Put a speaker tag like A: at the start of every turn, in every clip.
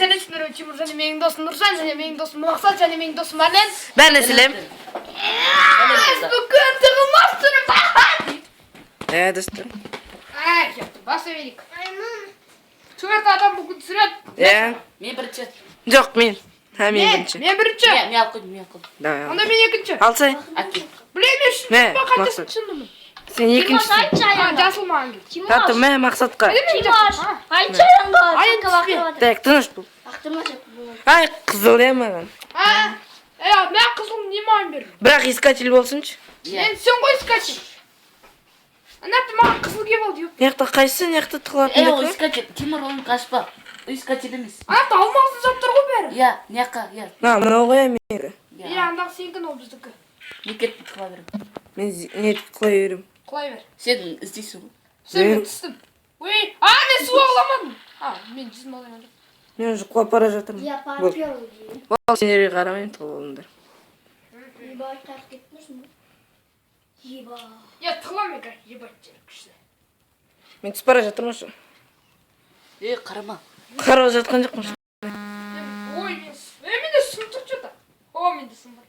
A: Сәлеметсіңдер ме, Тимур және менің досым Нұржан және менің досым Мақсат және менің досым Марлен.
B: Бәріне сәлем.
A: Біз бүгін тығылмас түсіреміз.
B: Иә, достар.
A: Ай, баса берейік. Төрт адам бүгін түсіреді.
B: Иә.
C: Мен бірінші.
B: Жоқ, мен. Ха, мен
A: Мен,
B: бірінші.
A: мен бірінші.
C: Мен алып қойдым, мен алып қойдым.
B: Давай.
A: Онда мен екінші.
B: Алсай.
C: Әке.
A: Білемін, мен үшінші
B: Мә,
A: ба, қателесіп
B: Мақсат.
A: түсіндім.
B: Сен екіншісің.
A: А, жасыл маған кел.
B: Тату, мә, Мақсатқа.
A: Қайда менің жасыл? А,
D: Айтшы аянға.
A: Аян түспе.
B: Так, тыныш бол. Ай, қызыл иә маған.
A: А, е, мә, қызыл не маған бер.
B: Бірақ искатель болсыншы.
C: Иә.
A: Мен сен ғой искатель. Ана маған қызыл киіп алды, ёп.
B: Мына жақта қайсысы, мына жақта тығылатын
C: Ей, ол
B: деп
C: искатель. Тимур, оны қашпа. Искатель емес.
A: Ана жақта алмазды заттар ғой бәрі.
C: Иә, мына жаққа, иә.
B: На, мынау ғой иә менікі.
A: Иә, андағы сенікі, ол біздікі.
C: Мен кеттім, тығыла беремін.
B: Мен не құлай беремін.
A: Құлай бер.
C: Сен іздейсің ғой.
A: Все, мен
B: Мен-
A: түстім. Ой, а, мен су аламадым. А, мен жүзім алайын.
B: Мен уже құлап бара жатырмын.
D: Я
B: Бол.
D: попел.
B: Бол, сендерге қарамаймын, тығылып алыңдар.
D: Ебать, тартып кеттіңіз бе? Ебать.
A: Я тығыламын мен, қазір, ебать, жер күшті.
B: Мен түсіп бара жатырмын уже.
C: Ей, қарама.
B: Қарап жатқан жоқпын.
A: Ой, мен, е, менде сым тұр что-то. О, менде сым бар.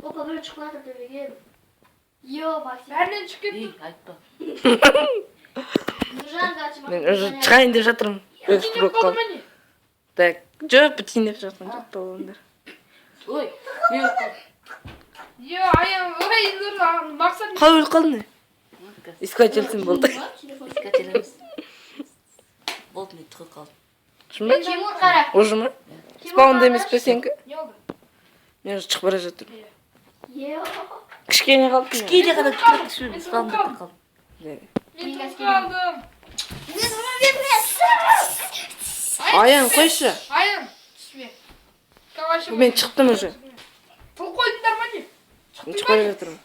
D: Опа, біреу шығып жатыр төбеге. Ебать.
A: Бәрінен шығып
C: Ей,
A: кеттім.
C: айтпа.
D: Нұржан, короче,
B: Мен уже шығайын деп жатырмын. Өксіп
A: Бітейін деп
B: болып
A: қалды
B: қалдым.
A: ма не?
B: Так, жоқ, бітейін деп жатқан жоқ, тығылып алыңдар.
C: Ой, мен өліп қалдым.
A: Е, аян, ой, Нұр, Мақсат.
B: Қалай өліп қалдың? Искательсің болды.
C: Искатель емес. Болды, мен тығылып қалдым.
B: Шын ба?
D: Тимур қара.
B: Уже ма? Спаунда емес пе сенікі?
A: Не болды?
B: Мен уже шығып бара жатырмын.
D: Ебать.
B: Кішкене қалды.
C: Кішкене ғана тығылып түсіп,
A: Мен
C: спаунда
A: тығылып
C: қалдым.
A: Мен тығылып қалдым.
B: Аян, қойшы.
A: Аян, түспе. Короче,
B: Мен шықтым уже.
A: Тығылып қойдыңдар ма не?
B: Мен шығып бара жатырмын.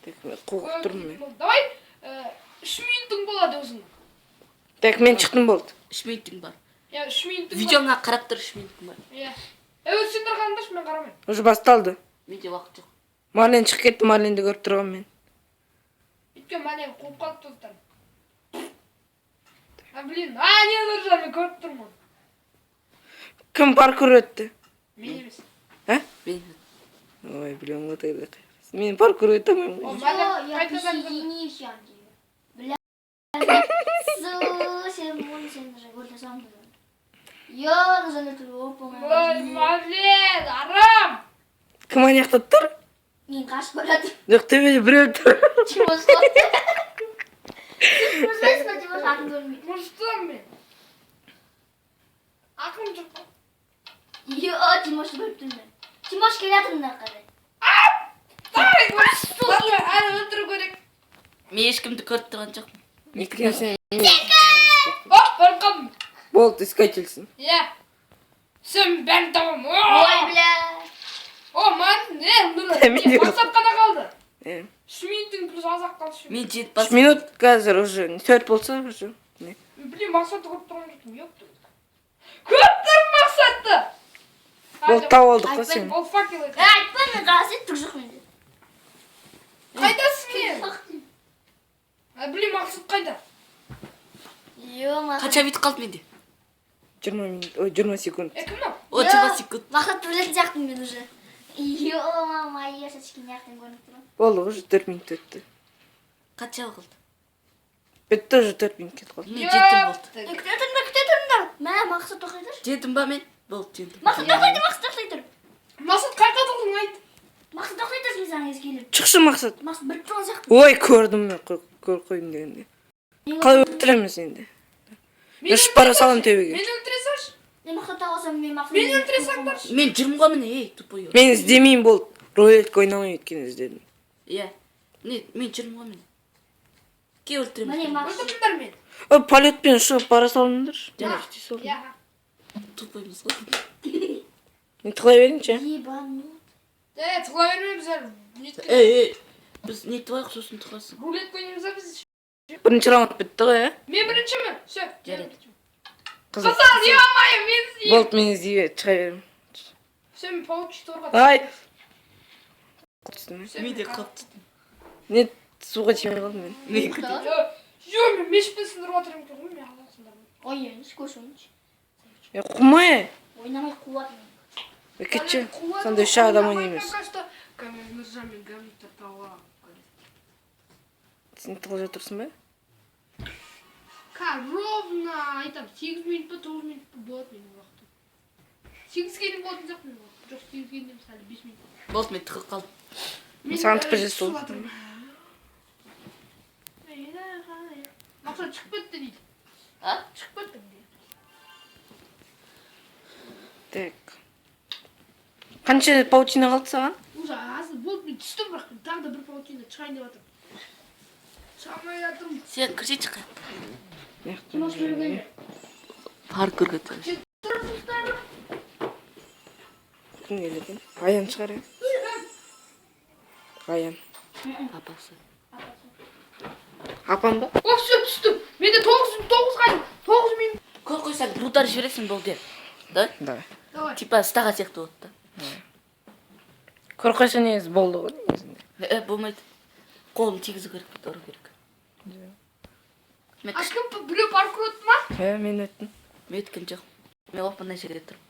B: Так, мен қорқып тұрмын мен.
A: Давай, 3 минутың болады өзіңнің.
B: Так, мен шықтым, болды.
C: 3 минутың бар.
A: Иә, 3 минутың бар.
C: Видеоңа қарап тұр, 3 минутың бар.
A: Иә. Е, өзі сендер қараңдаршы, мен қарамаймын.
B: Уже басталды.
C: Менде уақыт жоқ.
B: Марлен шығып кетті, Марленді көріп тұрғанмын мен.
A: Өйткені Марлен қуып қалды достар. А, блин, а, не, Нұржан, мен көріп тұрмын.
B: Кім паркур өтті?
A: Мен емес.
B: А?
C: Мен
B: Ой, білемін ғой тогда. Мен паркур өте алмаймын
A: О,
B: ғой.
A: Марлен
D: Я
A: қайтадан кірді.
D: присоединился. Бля. Су, сен оны сен уже өлтіре саламын. Йо, Нұржан өлтіріп, опа.
A: Ой, Марлен, арам!
B: Кім ана жақта тұр?
D: Мен қашып бара жатырмын.
B: Жоқ, төбеде біреу тұр.
D: Тимур ұстап. Тимур білесің бе, Тимур атын көрмейді.
A: Мұрыстым мен. Ақылым жоқ қой.
D: Йо, Тимошты көріп тұрмын мен. Тимош келе жатыр мына қарай.
A: Давай, ладно, әлі өлтіру керек.
C: Мен ешкімді көріп тұрған жоқпын.
B: Өйткені сен
A: Оп, өліп қалдым.
B: болды, искательсің.
A: Иә. Все, мен бәрін табамын.
D: Ой,
A: О,
D: бля.
A: О, Марлен, е, Нұр,
B: Мен де
A: Мақсат қана қалды.
B: Иә.
A: 3 минуттың плюс аз ақ қалды.
C: Мен жетіп
B: 3
C: бас.
B: минут қазір уже 4 болса уже. Не.
A: Блин, Мақсатты көріп тұрған жоқпын, ёпта. Көріп тұрмын Мақсатты!
B: Болды, тауып алдық қой сені.
A: Ол факел екен.
D: Е, айтпа, мен қарасай түк жоқ менде.
A: Қайдасың мен? А, блин, Мақсат қайда?
D: Йо, Мақсат.
C: Қанша минут қалды менде?
B: 20 минут, ой, 20 секунд.
A: Е, кім мынау?
C: О, 20 секунд.
D: Мақсатты білетін сияқтымын мен уже. Йо, мама, я кішкене жақтан көрініп тұр.
B: Болды, уже 4 минут өтті.
C: Қанша қалды?
B: Бітті, уже 4 минут кетіп қалды.
C: Мен жеттім, болды.
D: Е, күте тұрыңдар, күте тұрыңдар. Мә, Мақсат тоқтай тұршы.
C: Жеттім ба мен? Болды, жеттім.
D: Мақсат тоқтай тұр, Мақсат тоқтай тұр.
A: Мақсат, қай қалдың, айт.
D: Мақсат тоқтай тұршы, мен саған ес келемін.
B: Шықшы, Мақсат.
D: Мақсат біліп тұрған сияқты.
B: Ой, көрдім мен, көріп қойдым дегенде. Қалай өлтіреміз енді?
A: Мені
B: Мен ұшып бара саламын төбеге.
A: Мені өлтіре салшы.
D: Мен Мақсат тауып алсам, мен Мақсат.
A: Мені өлтіре салыңдаршы.
C: Мен жүрмін ғой міне, ей, тупой.
B: Мен іздемеймін, болды. Рулетка ойнамаймын, өйткені іздедім.
C: Иә. Не, мен жүрмін ғой міне. Кел, өлтіремін.
D: Міне Мақсат.
A: Өлтірдіңдер мені.
B: Ой, полетпен ұшып бара салыңдаршы.
C: Жарайды.
B: Істей салдым.
A: Иә.
C: Тупоймыз ғой.
B: Мен тығыла берейінші.
D: Ебанут.
A: Е, тығыла бермейміз әлі. Неткен-
C: Ей, ей. Біз нетіп алайық, сосын тығасың.
A: Рулетка ойнаймыз ба біз?
B: Бірінші раунд бітті ғой, иә?
A: Мен біріншімін. Все.
C: Жарайды.
B: Қызыл.
A: Қызыл, ё-моё, мен іздеймін.
B: Болды, мен іздей шыға беремін.
A: Все, мен паучий торға.
B: Ай! Түстім.
A: Все,
C: Мен де
A: мен
C: қалып түстім.
B: Не, суға тимей қалдым мен.
C: Мен
A: Йо, мен мешпен сындырып жатыр екен ғой, мен алла сындырдым.
D: Ойнайыншы, көрсеңші.
B: Е, қумай.
D: Ойнамай қуады.
B: Е, кетші. Сонда үш адам ойнаймыз.
A: Пока что Нұржан мен Гамлетті тауып аламын.
B: Сен тығылып жатырсың ба?
A: Ка ровно айтамын, 8 минут па, 9 минут па болады менің уақытым. 8-ге дейін болатын сияқты менің уақытым. Жоқ, 8-ге дейін емес, әлі 5 минут.
C: Болды, мен тығылып қалдым.
A: Мен,
B: Саған түпір
A: түсіп
B: жес болды.
A: жатырмын. Мақсат шығып кетті дейді.
C: А?
A: Шығып кеттің дейді.
B: Так. Қанша паутина қалды саған?
A: Уже аз болды, мен түстім, бірақ мен тағы да бір паутина шығайын деп жатырмын. Шыға алмай жатырмын.
C: Сен кірсейші қай.
D: Димаш бері
C: Паркурға түс.
B: Кім келді екен? Аян шығар, иә? Аян.
C: Апасы.
B: Апам ба?
A: О, все, түстім. Менде 9 9-ға дейін 9 минут.
C: Көр қойсаң, бір удар жібересің, болды. Да?
B: Давай.
A: Давай.
C: Типа стаға сияқты болады да.
B: Көр қойса негізі болды ғой негізінде.
C: Е, болмайды. Қолын тигізу керек, ұру керек. Мен
A: А кім, біреу паркур өтті ма?
B: Е, мен өттім.
C: Мен өткен жоқ. Мен оп мына жерде тұрмын.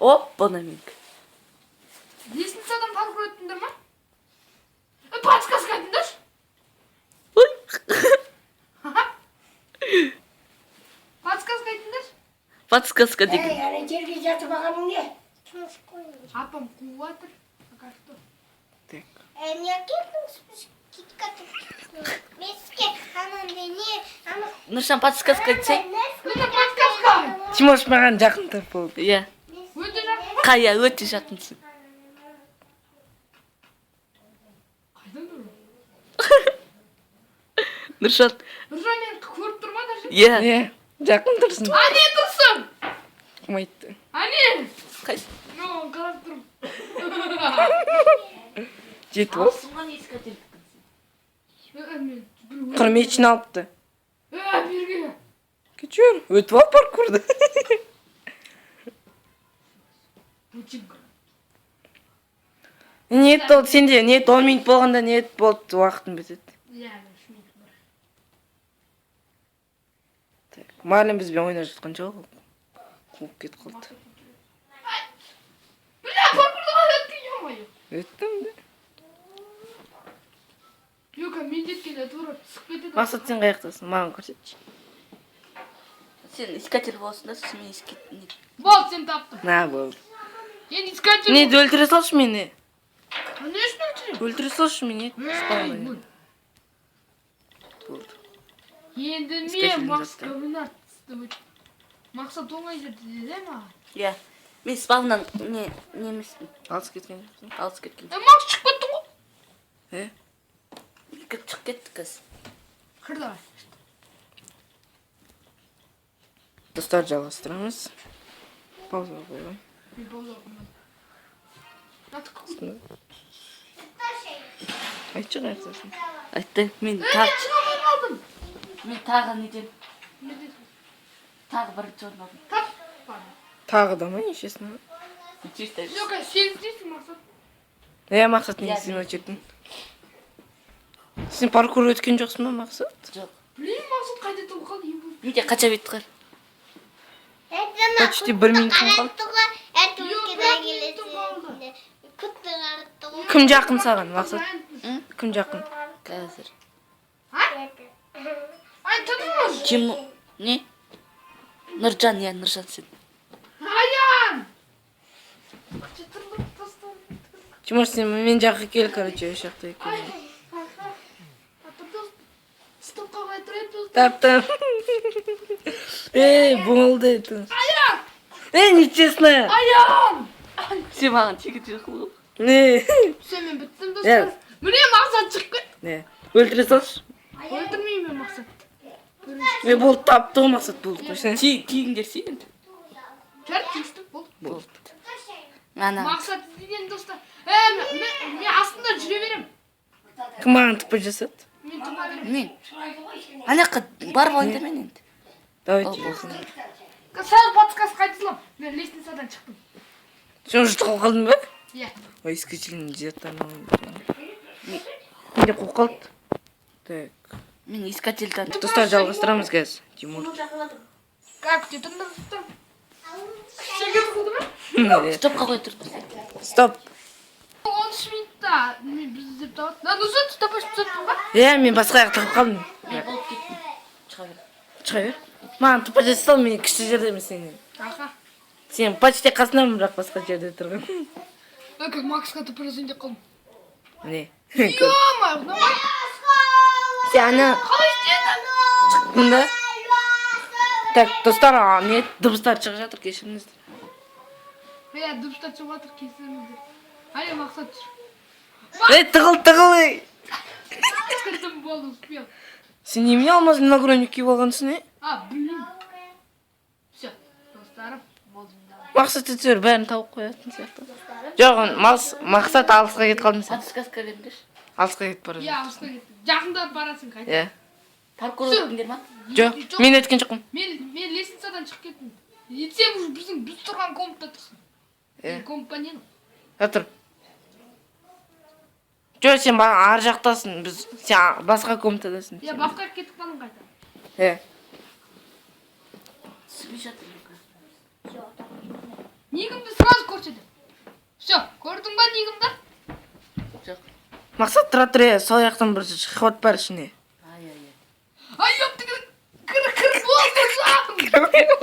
C: Оп, мына менікі.
A: Лестницадан паркур өттіңдер ма? Е, подсказка айтыңдаршы.
C: Ой.
A: Подсказка айтыңдаршы.
C: Подсказка деген.
E: Ей, ана жерге жатып алғаның не?
A: Апам қуып жатыр. Пока что.
B: Так.
D: Не
C: Нұржан, подсказка айтсай.
A: Міне подсказка.
B: Тимош маған жақын тап болды.
C: Иә.
A: Өте жақын.
C: Қая, өте жақынсың.
A: Қайдан көрдің?
C: Нұржан.
A: Нұржан мені көріп тұр ма даже?
C: Иә.
B: Е, жақын тұрсың.
A: Әне тұрсың.
B: Қумайтты.
A: Әне.
C: Қайсы?
A: Мен оған қарап тұрмын.
B: Жетіп ал.
C: Алсың ескі
A: Е, мен бір
B: Құрметін алыпты.
A: Е, берге.
B: Кетші, өтіп ал паркурды.
A: Өте
B: Ниет болды сенде, ниет 10 минут болғанда ниет болды, уақытың бітеді.
A: Иә, 3 минут бар.
B: Так, Марлин бізбен ойнап жатқан жоқ. Қуып кетіп қалды.
A: Бля, паркурды қалай өттің, ё-моё.
B: Өттім де.
A: Жоқ, мен жеткенде тура түсіп кетеді.
B: Мақсат, сен қаяқтасың? Маған көрсетші.
C: Сен искатель боласың да, сосын мен искатель.
A: Болды, сен таптым.
B: На, болды.
A: Енді искатель.
B: Не, өлтіре салшы мені.
A: А не үшін өлтіремін?
B: Өлтіре салшы мені.
A: Ей, бұл.
B: Болды.
A: Енді мен
B: Искатель
A: Макс
B: затты.
A: Комбинат. Мақсат оңай жерде деді маған.
C: Иә. Мен спавнан не не емеспін.
B: Алыс кеткен жоқсың.
C: Алыс кеткен.
A: Е, Макс шығып кеттің ғой.
B: Е?
C: Екі шығып кетті қазір.
A: Кір давай.
B: Достар, жалғастырамыз. Пауза қойған.
A: Мен пауза қоймадым. Надо
B: Айтшы, қаяқтасың?
C: Айтты. Мен
A: Е,
C: тағы
A: шыға алмай қалдым.
C: мен тағы неден
A: Не дейсің?
C: тағы бірінші орын алдым.
A: Тап. Бар.
B: Тағы да ма, нешесін?
C: Чисто.
A: Жоқ, сен іздейсің, Мақсат.
B: Е, Мақсат,
C: Иә,
B: неге сен өтетін? Сен паркур өткен жоқсың ба, Мақсат?
C: Жоқ.
A: Блин, Мақсат қайда тұрып қалды? Ең бұл.
C: Менде қанша бет қар?
B: Почти бір минутым қалды. Кім жақын саған, Мақсат? Кім жақын?
C: Қазір.
A: Ай, тұрмыз.
C: Ким не? Нұржан, иә, Нұржан сен.
A: Аян! Тырнып тастадым.
B: Тимур, сен мен жаққа кел, короче, осы жақта
A: Ай.
B: екен.
A: Стопқа қойып тұр еді.
B: Таптым. Ей, болды.
A: Аян!
B: Ей, нечестно.
A: Аян!
C: Сен маған тегін жақын ғой.
B: Не?
A: Все, мен біттім,
B: Иә.
A: достар. Міне Мақсат шығып кетті.
B: Не? Өлтіре салшы.
A: Өлтірмеймін мен Мақсатты.
B: Е, болды, тапты ғой Мақсат, болды. Қойсай.
C: Тигіңдер сен енді.
A: Жарайды, тиістім, болды.
B: Болды.
C: Ана.
A: Мақсат іздеген, достар. Е, мен астында жүре беремін.
B: Кім маған тіпі жасады?
A: Мен тұра беремін.
C: Мен. Ана жаққа барып алайын да мен енді.
B: Давайте.
C: Ол болсын.
A: Сразу подсказка айта саламын. Мен лестницадан шықтым.
B: Сен уже тығылып қалдың ба?
A: Иә.
B: Ой, исключительно заттарын. Менде қуып қалды. Так.
C: Мен искатель тандым.
B: Достар, жалғастырамыз қазір. Тимур.
D: Тимур шақырып жатыр.
A: Как тебе тұрмын? Шегір қылды ма?
C: Стопқа қой тұр.
B: Стоп.
A: 13 минутта мен бізді іздеп табады. На, Нұржан, стоп ашып тастадың ба?
B: Иә, мен басқа жақта қалып қалдым.
C: Мен болып кеттім. Шыға бер.
B: Шыға бер. Маған тупо жете сал, мен күшті жердемін сенен.
A: Аха.
B: Сен почти қасындамын, бірақ басқа жерде тұрған.
A: Ой, как Максқа тупо жасайын деп қалдым.
B: Міне.
A: Ё-моё, ұнамай.
B: Сен ана
A: Қалай істедің?
B: шықтың да. Так, достар, не дыбыстар шығып жатыр, кешіріңіздер.
A: Иә, дыбыстар шығып жатыр, кешіріңіздер. Әне, Мақсат жүр.
B: Ей, тығыл, тығыл, ей.
A: Кірдім, болды, успел.
B: Сен немене алмаз нагрудник киіп алғансың, е?
A: А, блин. Все, достарым, болды.
B: Мақсат әйтеуір бәрін тауып қоятын сияқты. Жоқ, Мақсат алысқа кетіп қалдың сен.
C: Подсказка беріңдерші.
B: Алысқа кетіп бара
A: Иә,
B: жатыр.
A: алысқа кеттім. Жақындап барасың қайта.
B: Иә.
C: Паркур
A: Всё.
C: өттіңдер ма?
B: Жоқ, мен өткен жоқпын.
A: Мен лестницадан шығып кеттім. Сен уже біз тұрған комнатада тұрсың.
B: Иә.
A: Мен компаньон.
B: Тұр. Жоқ, сен ар жақтасың, біз сен басқа комнатадасың.
A: Иә, басқа кетіп қалдың қайта.
B: Иә.
C: Түсінбей жатырмын қазір.
A: Нигімді сразу көрсетемін. Все, көрдің ба нигімді?
C: Жоқ.
B: Мақсат, тұра тұр, иә, сол жақтан бір ход бар ішіне.
C: Ай, ай, ай.
A: Ай, ёпты, кір, кір, болды, Нұржан.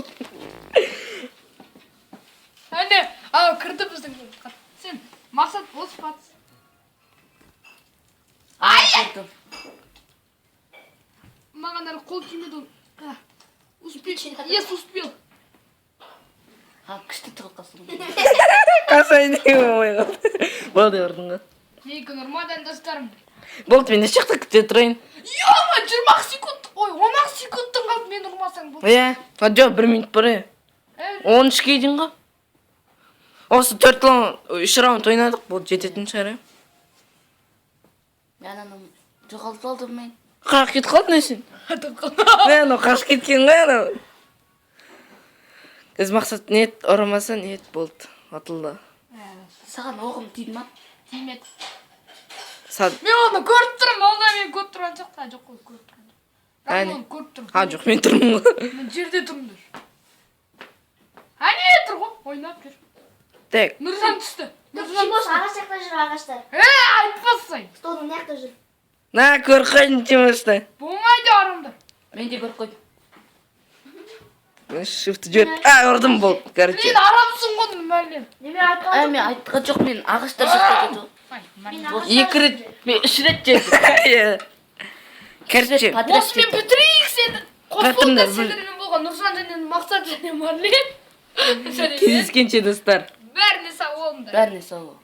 A: Әне, ау, кірді біздің комнатаға. Сен, Мақсат, осы батыс.
C: Ай, көрдім.
A: Маған әлі қол тимеді ол. А, успел, yes, успел.
C: А, күшті тығылып қалсың.
B: Қасайын деген болмай қалды. Болды, ұрдың ғой.
A: Менікі нормально, достарым.
B: Болды, мен еш жақта күте тұрайын.
A: Ё-ма, 20 секунд, ой, 10 секундтың қалды, мен ұрмасаң болды.
B: Иә. А, жоқ, 1 минут бар, иә.
A: Ә,
B: 13-ке дейін ғой. Осы төрт раунд, үш раунд ойнадық, болды, жететін шығар, иә.
C: Мен ананы жоғалтып алдым мен.
B: Қашып кетіп қалдың не сен? Мә, анау қашып кеткен ғой анау. Біз Мақсат нет ұрмаса, нет болды. Атылды.
C: Саған оғым тиді ма?
A: Тимеді.
B: Сад.
A: Мен оны көріп тұрмын, ол да мені көріп тұрған жоқ. А, жоқ қой, көріп тұрған жоқ. Бірақ
B: Әне.
A: мен оны көріп тұрмын.
B: А, жоқ, мен тұрмын ғой.
A: Мен жерде тұрмын даже. Әне тұр ғой, ойнап жүр.
B: Так,
A: Нұржан түсті. Нұржан
D: Тимур
A: түсті.
D: ағаш жақта жүр, ағашта.
A: Е, айтпасай.
D: Столдың мына жақта жүр.
B: на, көріп қойдым Тимошты.
A: Болмайды арамда.
C: Мен де көріп қойдым.
B: Shift жіберіп, а, ұрдым, болды, короче.
A: Сен арамсың ғой, мәлім.
D: Неме айтқан
C: Ай, мен айтқан жоқ, мен ағаштар жақта кетіп.
A: Ай,
D: Мен
A: мәлім.
D: ағашта
B: Екі рет.
C: Мен үш рет жедім.
B: Иә. Короче,
C: Подряд
A: Осымен
C: жедім.
A: бітірейік сені.
B: Қатымдар,
A: Қосылыңдар сендермен болған Нұржан және Мақсат және Марлен. Және мен.
B: кездескенше, достар.
A: Бәріне сау болыңдар.
C: Бәріне сау бол.